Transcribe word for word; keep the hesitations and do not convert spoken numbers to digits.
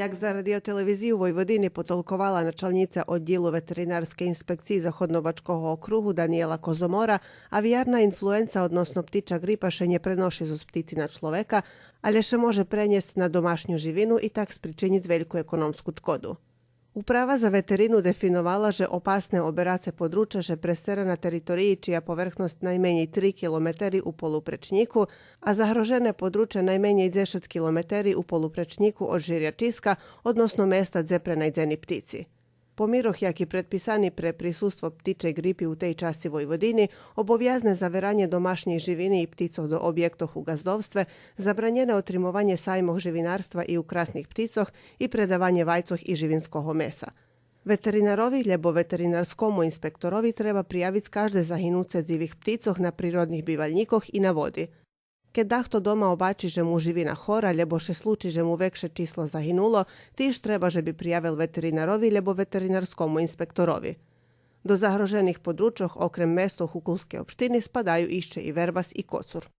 Як за Радио-телевизию Войводини потолковала началнїца Оддїлу ветеринарскей инспекциї Заходнобачкого округу Даниела Козомора, авиярна инфлуенца, односно птича ґрипа, ше нє преноши зоз птици на чловека, алє ше може пренєсц на домашню живину и так спричинїц вельку економску чкоду. Управа за ветерину дефиновала же опасне обераце подруче ше пресцера на териториї чия поверхносц найменєй три километери у полупречнїку, а загрожене подруче найменєй дзешец километери у полупречнїку од жирячиска, односно места дзе пренайдзени птици. Помирох, яки предписани пре присуство птичей ґрипи у тей часци Войводини, обовязне заверанє домашнєй живини и птицох до обєктох у ґаздовстве, забранєне отримованє саймох живинарства и украсних птицох и предаванє вайцох и живинского меса. Ветеринарови лєбо ветеринарскому инспекторови треба приявиц кажде загинуце дзивих птицох на природних бивальнїкох и на води. Кед дахто дома обачи же му живина хора, лєбо ше случи же му векше число загинуло, тиж треба же би приявел ветеринарови лєбо ветеринарскому инспекторови. До загрожених подручох, окрем местох у Кулскей општини, спадаю ище и Вербас и Коцур.